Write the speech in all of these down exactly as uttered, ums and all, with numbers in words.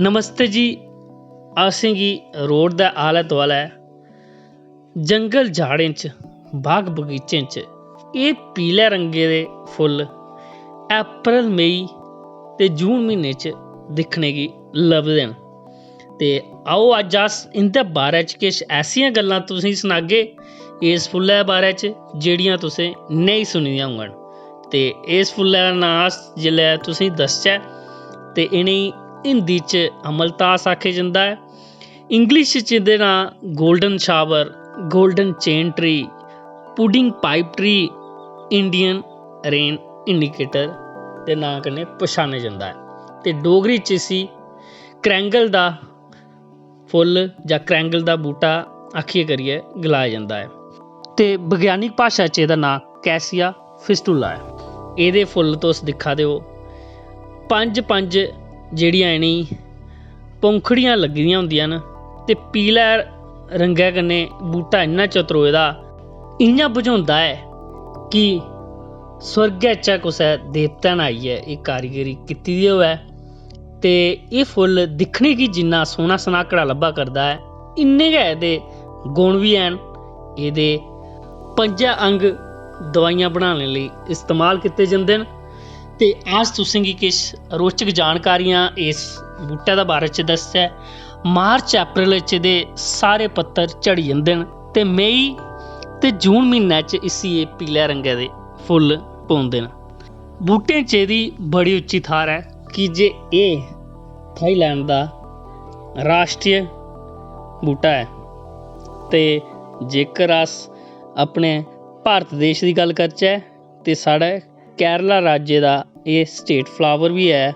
नमस्ते जी, असेंगी रोड दे आलै दुआलै, जंगल जाड़ें च, बाग बगीचें च एह् पीले रंगे दे फुल्ल अप्रैल, मई ते जून म्हीने च दिक्खने गी लभदे न। ते आओ, अज्ज अस इं'दे बारे च किश ऐसियां गल्लां तुसेंगी सनागे इस फुल्लै दे बारे च, जेह्ड़ियां तुसें नेईं सुनी दियां होङन। ते इस फुल्लै दा नांऽ अस जिसलै तुसेंगी दसचै, ते इ'नेंगी हिंदी च अमलतास आखेआ जंदा ऐ। इंग्लिश च एह्दे नांऽ golden shower, golden chain tree, pudding pipe tree, Indian rain indicator दे नांऽ कन्नै पछानेआ जंदा ऐ। ते डोगरी च इसी क्रैंगल दा फुल्ल जां क्रैंगल दा बूह्टा आखियै करियै गलाया जंदा ऐ। ते विज्ञानिक भाशा च एह्दा नांऽ कैसिया फिस्टुला ऐ। एह्दे फुल्ल तुस दिक्खा दे ओ, पंज पंज जेह्ड़ियां इ'नेंगी पौंखड़ियां लग्गी दियां होंदियां न ते पीले रंगै कन्नै बूह्टा इन्ना चतरोए दा, इ'यां बझोंदा ऐ कि स्वर्गै चा कुसै देवतै ने आइयै एह् कारीगरी कीती दी होऐ। ते एह् फुल्ल दिक्खने गी जिन्ना सोह्ना सन्हाकड़ा लब्भा करदा ऐ, इन्ने गै एह्दे गुण बी हैन। एह्दे पंजै अंग दवाइयां बनाने लेई इस्तेमाल कीते जंदे न। ते अस तुसेंगी किश रोचक जानकारियां इस बूह्टे दे बारे च दसचै। मार्च अप्रैल च एह्दे सारे पत्तर झड़ी जंदे न ते मई ते जून म्हीनै च इसी एह् पीले रंगै दे फुल्ल पौंदे न। बूह्टें च एह्दी बड़ी उच्ची थाह्र ऐ, की जे एह् थाईलैंड दा राश्ट्री बूह्टा ऐ। ते जेकर अस अपने भारत देश दी गल्ल करचै, ते साढ़े केरला राज्य दा एह् state flower बी ऐ।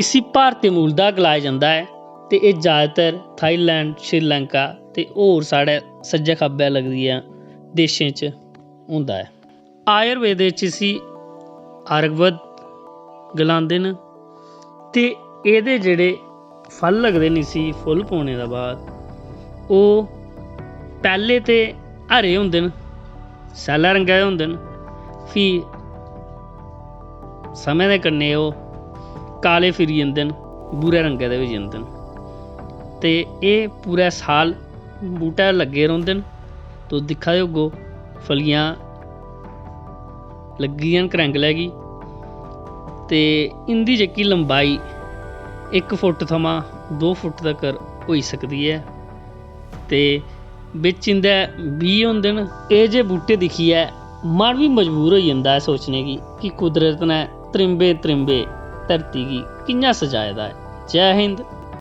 इसी भारती मूल दा गलाया जंदा ऐ ते एह् जैदातर थाईलैंड, श्रीलंका ते होर साढ़े सज्जै खब्बै लगदियां देशें च होंदा ऐ। आयुर्वेद च इसी आर्गवद गलांदे न। ते एह्दे जेह्ड़े फल लगदे न, इसी फुल्ल पौने दे बाद, ओह् पैह्ले ते हरे होंदे न, सैल्ला रंगै दे होंदे न, फ्ही समें दे कन्नै ओह् काले फिरी जंदे न, भूरे रंगै दे होई जंदे न। ते एह् पूरे साल बूह्टे लग्गे रौंह्दे न। तुस दिक्खा दे होगो, फलियां लग्गी दियां न क्रैंगलै गी। ते इं'दी जेह्की लंबाई इक फुट थमां दो फुट तक्कर होई सकदी ऐ। ते बिच्च इं'दे बीऽ होंदे न। एह् जे बूह्टे दिक्खियै मन बी मजबूर होई जंदा ऐ सोचने गी कि कुदरत ने त्रिम्बे त्रिम्बे धरती गी कि'यां सजाए दा ऐ। जै हिंद,